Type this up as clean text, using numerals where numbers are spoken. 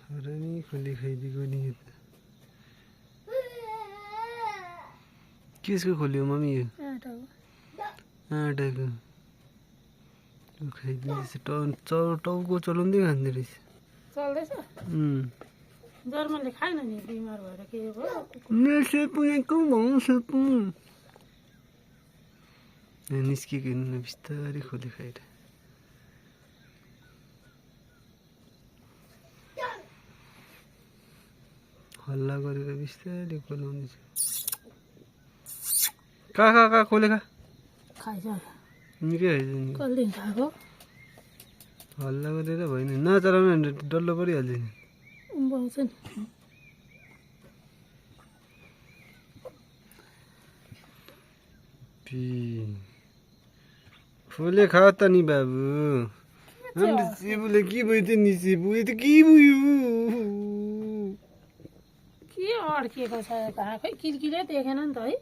हरामी खोले खाइदिएको नि यो त केसको खोल्यो मम्मी यो आँटाको खाइदिँदैछ टाउको चलाउँदै खाँदो रहेछ चल्दैछ जर्मनले खाएन नि बिमार भएर के भयो निस्केको हेर्नु बिस्तारै खोले खाएर हल्ला गरेर बिस्तारै खोलाउँदैछ कहाँ खोले खा खाइछ निकै खाइदियो नि कहिलेदेखि खाएको हल्ला गरेर भएन नचलाउनु भने डल्लो परिहाल्छ नि उम्बाउँछ नि खोले खा त नि बाबु हाम्रो सेबुले के भयो त नि सेबु यो त के भयो के अड्किएको छ खै किलकिलै देखेन नि त है